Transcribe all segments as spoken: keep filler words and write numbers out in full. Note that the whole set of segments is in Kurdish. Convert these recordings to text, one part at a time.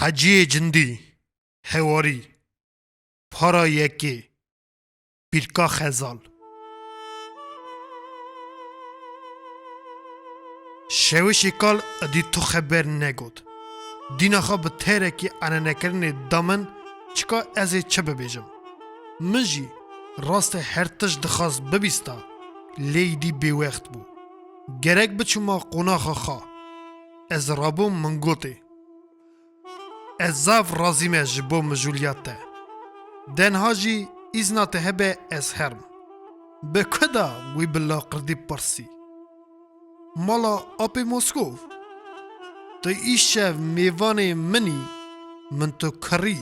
Heciyê Cindî, Hewarî, Para yekê, Pîrka Xezal. Şewişê Kal êdî tu xeber negot. Dîna xwe bi têrekî enenekirinê da min, çika ez ê çi bibêjim? Min jî rastê her tişt dixwast bibîsta, lê êdî bêwext bû. Gerek biçûma qonaxa xwe. Ez rabûm, min gotê, ez zaf razî me ji bo mijûliya te. De niha jî îzna te hebe ez herim. Bi ku da? Wî bi laqirdî pirsî. Mala apê Moskov. Tu îşev mêvanê min î, min tu kirî.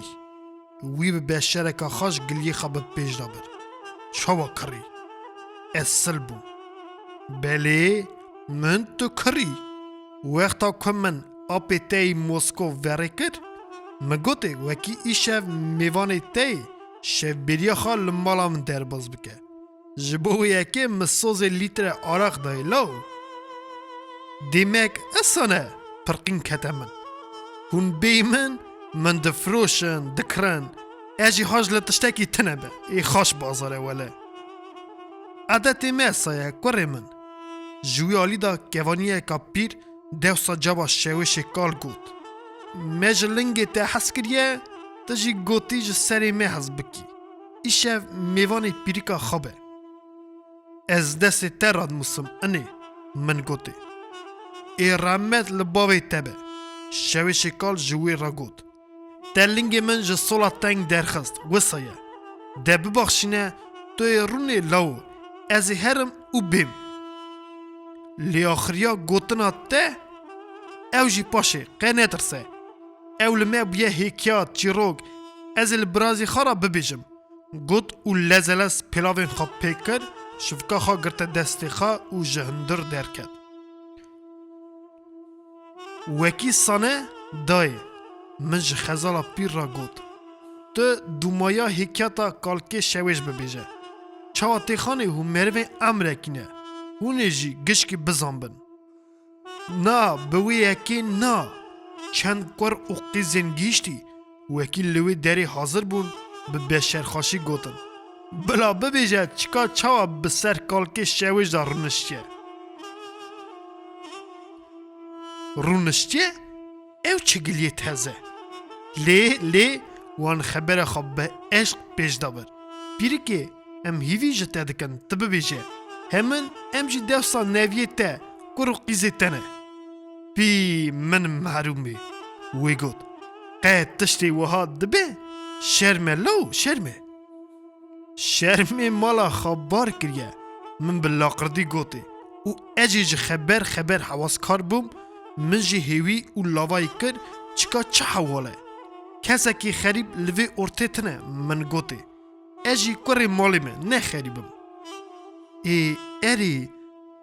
Wî bi beşereka xwe ji giliyê xwe bi pêş de bir. Çawa kirî? Ez sil bûm. Belê, min tu kirî. Wexta ku min apê te yî Moskov verê kir, min gotê wekî îşev mêvanê te yê şevbêriya xwe li mala min derbas bike. Ji bo wê yekê min sozê lître araq dayê law. Dêmek esane pirqîn kete min. Hûn bêyî min, min difiroşin, dikirin. Ez jî haş li tiştekî tine be. Ê xaş bazar e wele. Edetê me esa ye, kurê min. Ji wî alî de kevaniyeka pîr dewsa caba Şewişê Kal got. Me ji lingê te hez kiriye, tu jî gotî ji serê me hez bikî. Îşev mêvanê pîrika xwe be. Ez destê te radimusim, inê, min gotê. Ê rehmet li bavê te be. Şewişê Kal ji wê re got. Te lingê min ji sola teng derxist, wisa ye. De bibaxşîne, tu yê rûnê lawo, ez ê herim û bêm. Lê axiriya gotina te, ew jî paşê, qe netirse. Ew li me bûye hêkiyat, çîrok, ez ê li birazî xwe re bibêjim. Got û lezelez pêlavên xwe pê kir, şivka xwe girte destê xwe û ji hundir derket. Wekî sane dayê min ji Xezala pîr re got, tu dûmaya hêkiyata kalkê Şewêş bibêje. Çawa têxanê hûn merivên emrekî ne, hûn ê jî gişkî bizanbin. Na, bi wê yekê na. Çend kur û qîzên gihîştî, wekî li wê derê hazir bûn, bi beşerxweşî gotin, bila bibêje çika çawa bi ser kalkê Şewêş de rûniştiye. Rûniştiye? Ew çi giliyê teze. Lê, lê, wan xebera xwe bi eşq pêş da bir. Pîrikê, em hîvî ji te dikin, tu bibêje. Hemin em jî dewsa neviyê te, kur û qîzê te ne. Pî min mehrûmê, wê got. Qe tiştê wiha dibe? Şerm e law, şerm e. Şermê mala xwe bar kiriye, min bi laqirdî gotê û ez jî ji xeber xeber hewaskar bûm, min jî hêwî û lavayî kir, çika çi hewal e? Kesekî xerîb li vê ortê tine, min gotê. Ez jî kurê malê me, ne xerîb im. Ê, erê,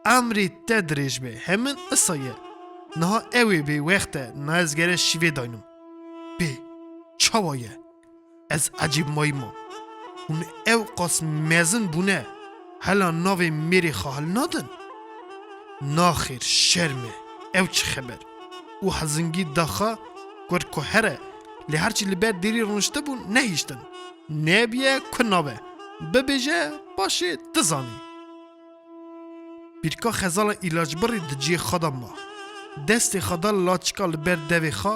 emrê te dirêj be, hemin isa ye. Niha ew ê bê wext e, na ez gere şîvê daynim. Bê, çawa ye? Ez ecêb mayî mam. Hûn ew qas mezin bûne, hela navê mêrê xwe hil nadin? Naxêr, şerm e, ew çi xeber? Û hezingî daxa kur ku here, lê her çî li ber dêrî rûniştibûn, nehiştin. Nebiye ku nabe. Bibêje, paşê dizanî. Pîrka Xezala îlacbirî di cihê xwe de ma. Destê xwe da laçika li ber devê xwe,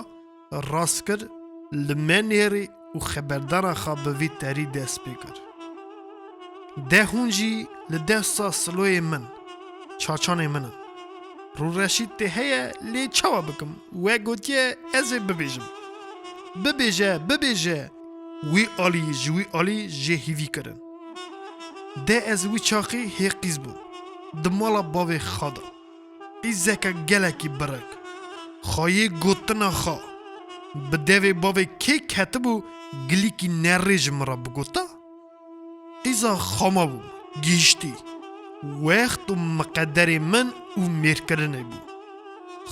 rast kir, li me nêrî û xeberdana xwe bi vî terî dest pê kir. De hûn jî li dewsa siloyê min, çaçanê min in. Rûreşî tê heye, lê çawa bikim? We gotiye ez ê bibêjim. Bibêje, bibêje! Wî alî ji wî alî jê hîvî kirin. De ez wî çaxî hê qîz bûm. Di mala bavê xwe de. Qîzeke gelekî birek. Xweyê gotina xwe. Bi devê bavê kê ketibû, gilîkî nerê ji min re bigota? Qîza xama bûm, gihîştî. Wext û miqederê min û mêrkirinê bû.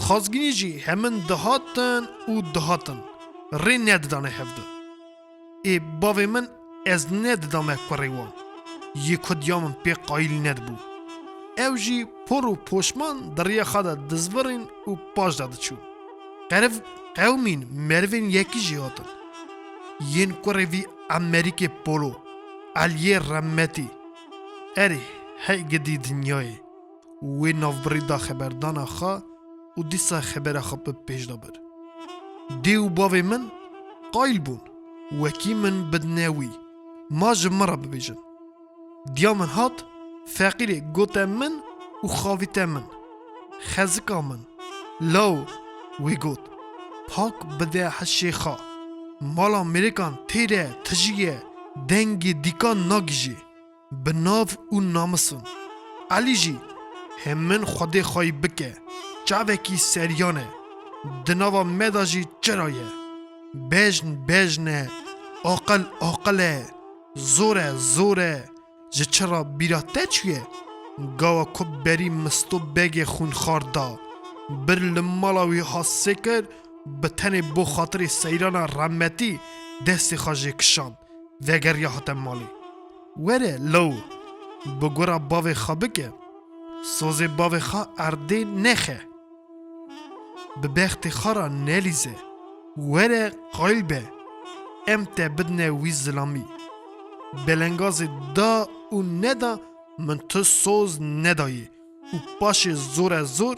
Xazgînî jî hemin dihatin û dihatin, rê nedidane hevdu. Ê bavê min ez nedidame kurê wan. Yê ku diya min pê qayîl nedibû. Ew jî por û poşman di riya xwe de dizvirîn û paş de diçû. Qeriv qewmîn merivên yekî jî hatin. Yên kurê vî Emerîkê Polo, Eliyê Remetî. Erê, hey gidî dinyayê. Wê navbirî da xeberdana xwe û dîsa xebera xwe bi pêş de bir. Dê û bavê min qayil bûn, wekî min bidine wî. Ma ji min re bibêjin. Diya min hat, feqîrê gote min û xavîte min. Xezika min, law, wî got, pak bide hişê xwe. Mala mêrikan têr e, tijî ye, dengê dîkan nagihîjê. Bi nav û namis in. Elî jî, hê min Xwedê xweyî bike, çavekî seriyan e, di nava me de jî çira ye. Bejn bejn e, aqil aqil e, zor e zor e. Ji çi re bîra te çûye? Gawa ku berî Misto Begê xwînxwar da, bir li mala wî hastê kir, bi tenê bo xatirê seyrana remetî destê xwe jê kişand. Vegeriya hate malê. Were law, bi gora bavê xwe bike. Sozê bavê xwe erdê nexe. Bi bextê xwe re nelîze. Were qayil be. Em te bidine wî zilamî. Belengazê da û neda min tu soz nedayê û paşê zore zor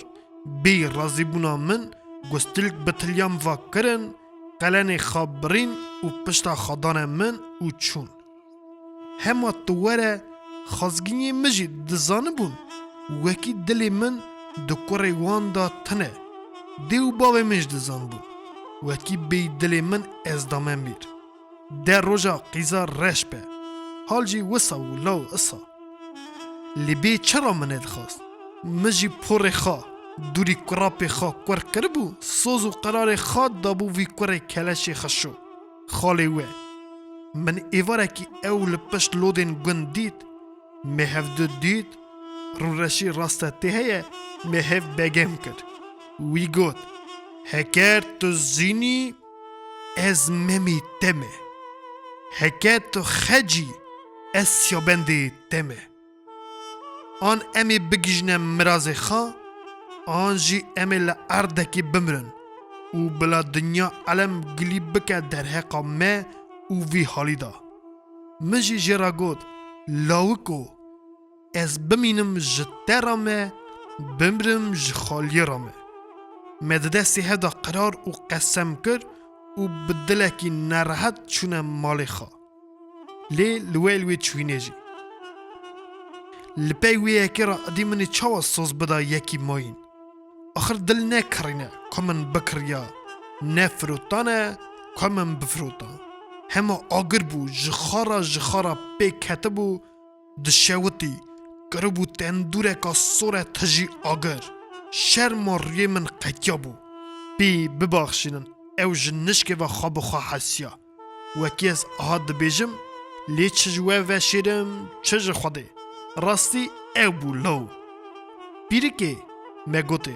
bêyî razîbûna min gustilk bi tilyan va kirin, qelenê xwe birîn û pişta xwe dane min û çûn. Hema tu were, xazgîniyê min jî dizanibûn, wekî dilê min di kurê wan de tune. Dê û bavê min jî dizanibûn, wekî bêyî dilê min ez dame mîr. De roja qîza reş be. Hal jî wisa bû law isa. Lê bê çira min nedixwast. Min jî porê xwe, dûrî kurapê xwe kur kiribû, soz û qerarê xwe dabû vî kurê keleşê xeşo, xalê we. Min êvarekî ew li pişt lodên gund dît, me hevdu dît, rûreşî raste tê heye, me hev begem kir. Wî got, heker tu zînî, ez memî te me. Heke tu xecî, ez siyabendê te me. An em ê bigihîjine mirazê xwe, an jî em ê li erdekê bimirin û bila dinya elem gilî bike derheqa me û vî halî de. Min jî jê re got, lawiko, ez bimînim ji te re me, bimrim ji xaliyê re me. Me di destê hev de qerar û qesem kir û bi dilekî nerehet çûne malê xwe. Lê li wê li wê çûyînê jî. Li pey wê yekê re edî min ê çawa soz bida yekî mayîn? Axir dil nekirîne ku min bikiriya, ne firotane ku min bifirota. Hema agir bû, ji xwe re ji xwe re pê ketibû, dişewitî, kiribû tendûreka sor e tijî agir. Şerma rûyê min qetiyabû. Pê bibaxşînin, ew ji nişkê ve xwe bi xwe hesiya. Wekî ez aha dibêjim, lê çi ji we veşêrim, çi ji Xwedê. Rastî ew bû law. Pîrikê, me gotê,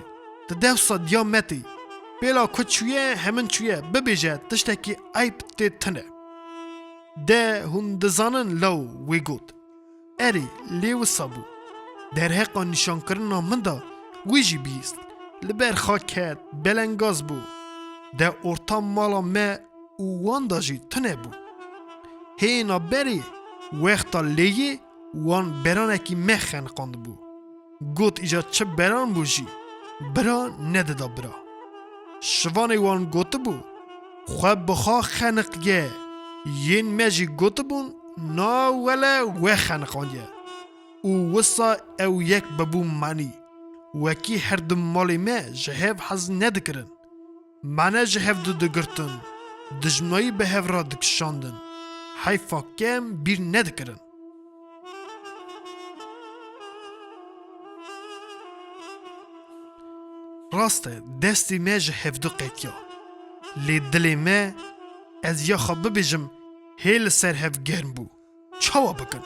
tu dewsa diya me tê. Pêla ku çûye, hemin çûye, bibêje, tiştekî eyb tê tune. De hûn dizanin law, wê got. Erê, lê wisa bû. Derheqa nîşankirina min de wî jî bihîst. Li ber xwe ket, belengaz bû. De orta mala me û wan de jî tune bû. Hêna berê wexta lêyê wan beranekî me xeniqandibû. Got îca çi beran bû jî, bira nedida bira. Şivanê wan gotibû, xwe bi xwe xeniqiye. Yên me jî gotibûn, na wele we xeniqandiye. Û wisa ew yek bibû manî. Wekî her du malê me ji hev hez nedikirin. Mane ji hev du digirtin, dijminayî bi hev re dikişandin. Heyfa kem bîr nedikirin. Rast e, destê me ji hevdu qetiya. Lê dilê me, ez ya xwe bibêjim, hê li ser hev germ bû. Çawa bikin?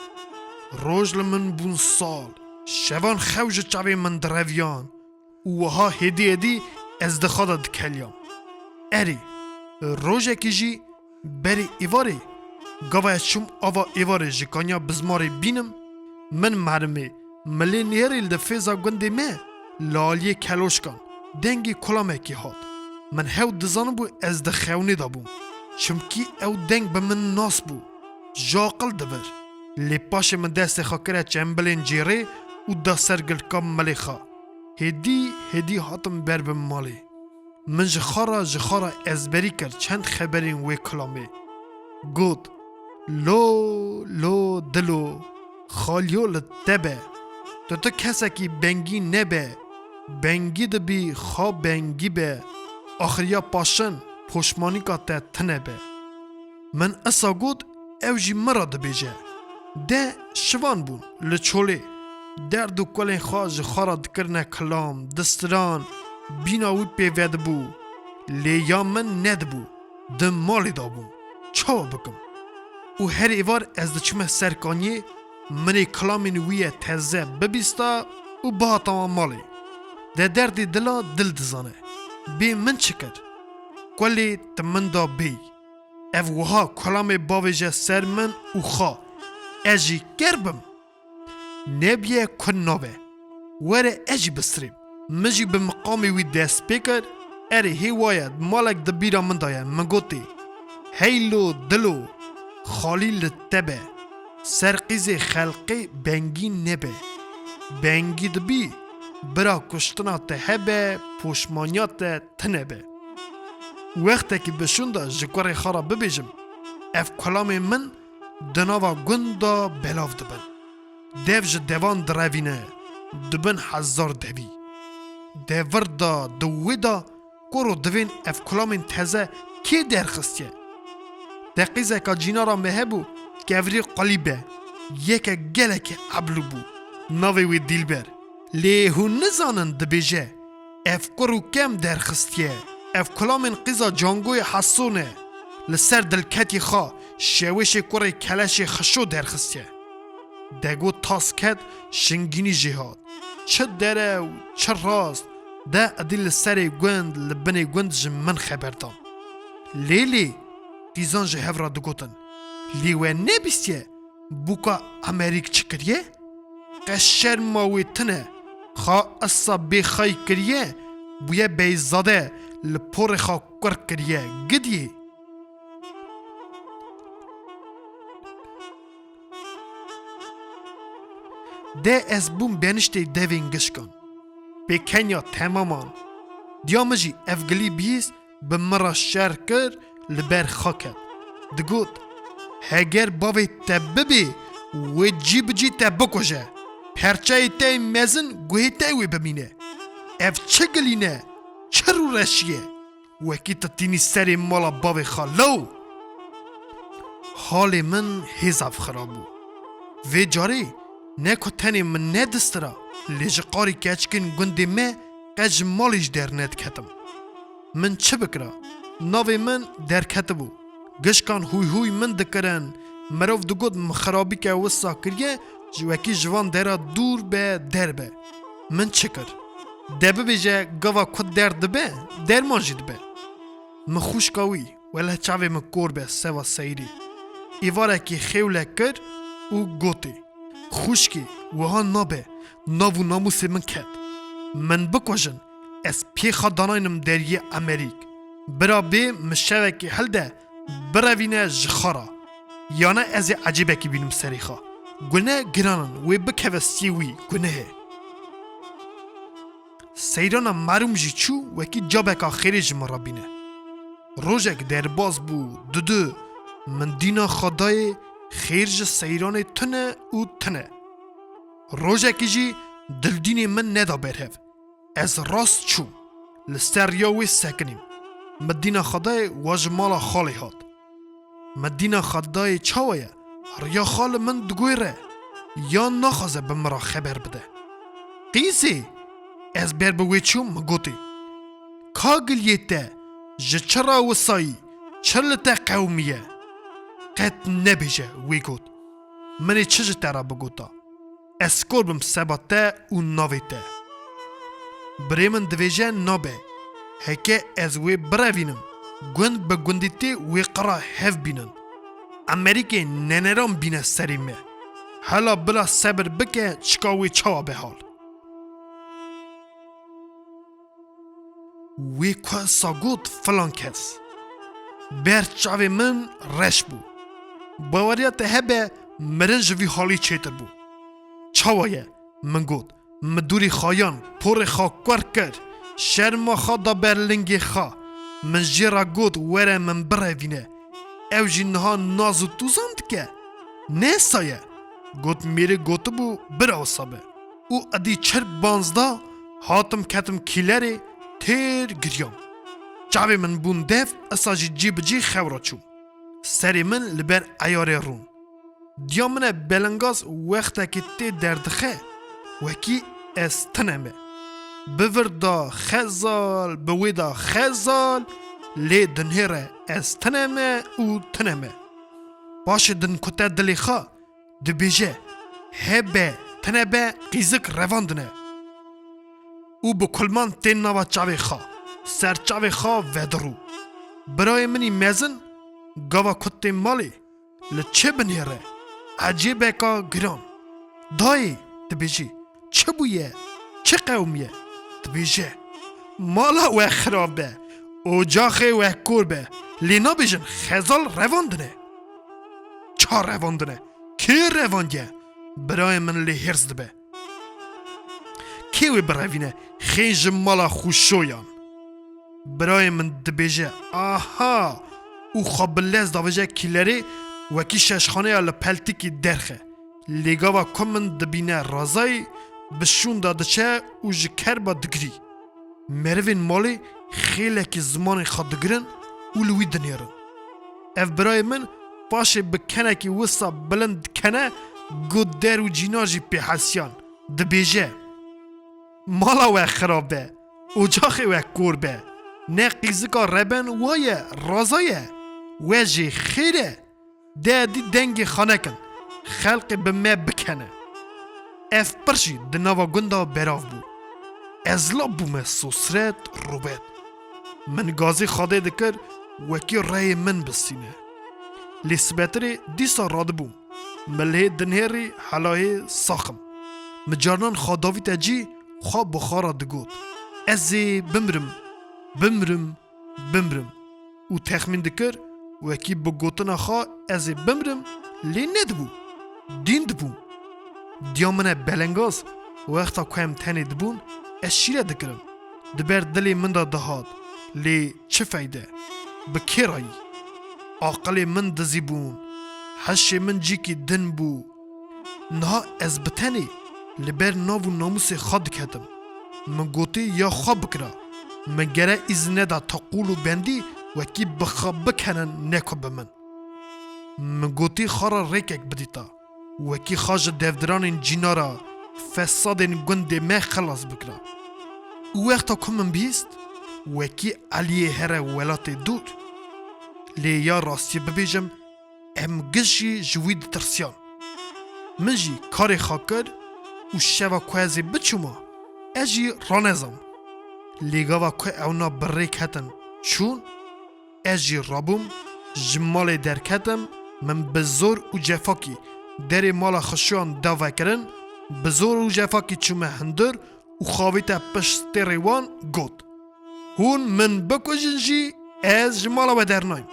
Roj li min bûn sal, şevan xew ji çavê min direviyan û wiha hêdî hêdî ez di xwe de dikeliyam. Erê, rojekê jî berê êvarê, gava ez çûm ava êvarê ji kaniya bizmarê bînim, min merimê, milê nêrî li fêza gundê me, li aliyê keloşkan, dengê kulamekî hat. Min hew dizanibû ez di xewnê de bûm. Çimkî ew deng bi min nas bû. Ji aqil dibir. Lê paşê min destê xwe kire çembilên cêrê û da ser gilka milê xwe. Hêdî hêdî hatim ber bi malê. Min ji xwe re, ji xwe re ezberî kir çend xeberên wê kilamê. Got, lo, lo, dilo, xaliyo li te be. Tu tu kesekî bengî nebe. Bengî dibî, xwe bengî be. Axiriya paşin poşmanîka te tine be. Min esa got, ew jî min re dibêje. De şivan bûn li çolê. Derd û kulên xwe ji xwe re dikirine kilam, distiran, bîna wî pê vedibû. Lê ya min nedibû. Di malê de bûm. Çawa bikim? Û her êvar ez diçime ser kaniyê, min ê kilamên wî ye teze bibîsta û bihatama malê. De derdê dila dil dizane. Bê min çi kir? Kulê tu min da bêy. Ev wiha kulamê bavêje ser min û xa. Ez jî ker bim. Nebiye ku nabe. Were ez jî bisirêm. Min jî bi miqamê wî dest pê kir. Erê hê waye, malek di bîra min de ye. Min gotê, heylo dilo, xalî li te be. Ser qîzê xelqê bengî nebe. Bengî dibî, bira kuştina te hebe, poşmaniya te tine be. Wextekî bi şûn de ji kurê xwe re bibêjim, ev kulamên min di nava gund de belav dibin. Dev ji devan direvîne, dibin hezar devî. De vir de, di wê de, koro divên ev kulamên teze kê derxistiye? De qîzeka cînara me hebû, kevirî qulî be, yeke gelekî eblû bû, navê wê Dîlber. Lê hûn nizanin dibêje, ev kur û kem derxistiye. Ev kulamên qîza Cangoyê Heso ne. Li ser dilketî xwe şewêşê kurê keleşê Xişo derxistiye. De got tas ket, şingînî jê hat. Çi derew, çi rast, de edî li serê gund, li binê gund ji min xeber dan. Lê lê, qîzan ji hev re digotin, lê we nebîstiye, bûka Emerîk çi kiriye? Qe şerma wê tine, xa esa bê xay kiriye, bûye beyzade, li porê xa kur kiriye, gidiyê. De ez bûm beniştê devên gişkan. Pêkenya temaman. Diya min jî ev gilî bihîst, bi min re şer kir, li ber xwe ket. Digot, heger bavê te bibê, wê cî bi cî te bikuje. Perçeyê te yê mezin guhê te wê bimîne. Ev çi gilî ne? Çi rûreşî ye? Wekî tu tînî serê mala bavê xwe lew. Halê min hêzav xira bû. Vê carê ne ku tenê min nedistira, lê ji qarî keçikên gundê me qet ji malê jî dernediketim. Min çi bikira? Navê min derketibû. Gişkan hûy hûy min dikirin. Mirov digot min xirabîke wisa kiriye, ji wekî ji van dera dûr be, derbe. Min çi kir? De bibêje gava ku derd dibe, derman jî dibe. Min xwişka wî, wele çavê min kor be, seva seyrî, êvarekî xêwle kir û gotê, xwişkê, wiha nabe, nav û namûsê min ket. Min bikujin, ez pê xwe danaynim deriyê Emerîk. Bira bê min şevekê hilde, birevîne ji xwe re. Yana ez ê ecêbekî bînim serê xwe. Gune giran in, wê bikeve stiyê wî, guneh e. Seyrana merûm jî çû, wekî cabeka xêrê ji min re bîne. Rojek derbas bû, didu, min dîna xwe dayê, xêr ji seyranê tune û tune. Rojekî jî dildînê min neda berhev. Ez rast çûm. Li ser riya wê sekinîm. Min dîna xwe dayê wa ji mala xalê hat. Min dîna xwe dayê çawa ye? Riya xwe li min digoyre. Ya naxwaze bi min re xeber bide. Qîzê! Ez ber bi wê çûm, min gotê, ka giliyê te, ji çi re wisayî, çi li te qewimiye? Qet nebêje, wê got. Min ê çi ji te re bigota? Ez kor bim seba te û navê te. Birê min divêje nabe. Heke ez wê birevînim, gund bi gundî tê wê qira hev bînin. Emerîkê neneran bîne serê me. Hela bila sebir bike çika wê çawa be hal. Wê ku sa got filan kes. Ber çavê min reş bû. Baweriya te hebe mirin ji vî halî çêtir bû. Çawa ye? Min got. Min dûrî xayan, porê xwe kwer kir. Şerma xwe da ber lingê xwe. Min jê re got, were min birevîne. Ew jî niha naz û tûzan dike. Ne sa ye? Got, mêrê gotibû, bira wisa be. Û edî çirp banzda hatim ketim kîlerê têr giriyam. Çavê min bûn dev, esa jî cî bi cî xew re çûm. Serê min li ber eyarê rûn. Diya min e belengaz wextekê tê derdixe, wekî ez tine me. Bi vir da xezal, bi wê da xezal, lê dinhêre ez tine me û tine me. Paşê din kute dilê xwe, dibêje, hebe, tine be, qîzik revandine. Û bi kulman tên nava çavê xwe, ser çavê xwe vedirû. Birayê min î mezin, gava kutê malê, li çi binêre? Ecêbeka giran. Dayê, dibêjî, çi bûye? Çi qewimiye? Dibêje, mala we xirab be, ocaxê we kor be, lê nabêjin xezal revandine. Ça revandine? Kê revandiye? Birayê min lê hêrs dibe. Kê wê birevîne? Xêj ji mala xwe şoyan. Birayê min dibêje, aha! Û xwe bi lez davêje kîlerê, wekî şeşxaneya li peltîkî derxe. Lê gava ku min dibîne razayî, bi şûnda diçe û ji kerba digirî. Merivên malê xêlekî zimanê xwe digirin û li wî dinêrin. Ev birayê min paşê bi kenekî wisa bilind dikene, got der û cînar jî pê hesiyan. Dibêje, mala we xirab be, ocaxê we kor be. Ne qîzika reben wa ye, raza ye. We jê xêr e. De dî dengê xwe nekin, xelqê bi me bikene. Ev pir jî di nava gunda berav bû. Ez la bûme sosret, rûbet. Min gazî Xwedê dikir, wekî reyê min bistîne. Lê sibetirê dîsa radibûm. Min lê dinhêrî helayê saxim. Min carnan xwe davîte cî, xwe bi xwe re digot, ez ê bimrim, bimrim, bimrim. Û texmîn dikir, wekî bi gotina xwe ez ê bimrim, lê nedibû. Dîn dibû. Diya min e belengaz, wexta ku em tenê dibûn, ez şîre dikirim. Di ber dilê min de dihat, lê çi feyde? Bi kê re yî? Aqilê min dizî bûn. Hişê min cîkî din bû. Niha ez bi tenê li ber nav û namûsê xwe diketim. Min gotî ya xwe bikira. Min gere îzin neda teqûl û bendî wekî bi xwe bikenin, ne ku bi min. Min gotî xwe re rêkek bidîta. Wekî xwe ji devdiranên cînara, fesadên gundê me xelas bikira. Û wexta ku min bihîst, wekî Eliyê here welatê dûr. Lê ya rastiyê bibêjim, em giş jî ji wî ditirsiyan. Min jî karê xwe kir û şeva ku ez ê biçûma, ez jî ranezam. Lê gava ku ewna bi rê ketin çûn, ez jî rabûm, ji malê derketim, min bi zor û cefakî derê mala xişiyan da vekirin, bi zor û cefakî çûme hundir û xavîte pişt stêrê wan, got, hûn min bikujin jî ez ji mala we dernayim.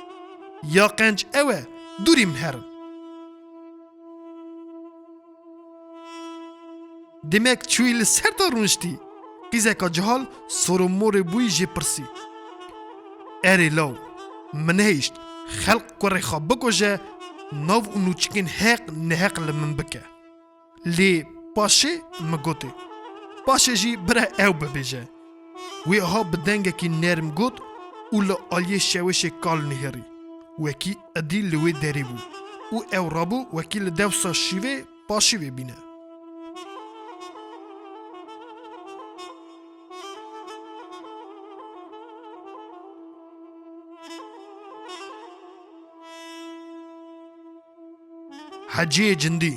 Ya qenc ew e, dûrî min herin. Demek çûyî li ser de rûniştî? Qîzeka cihal sor û morê bûyî jê pirsî. Erê law, min nehişt xelq kurê xwe bikuje, nav û nûçikên heq neheq li min bike. Lê paşê min gotê, paşê jî bira ew bibêje. Wê aha bi dengekî nerm got û li aliyê şewêşê kal nihêrî, wekî edî li wê derê bû û ew rabû wekî li dewsa şîvê paşîvê bîne. Heciyê Cindî.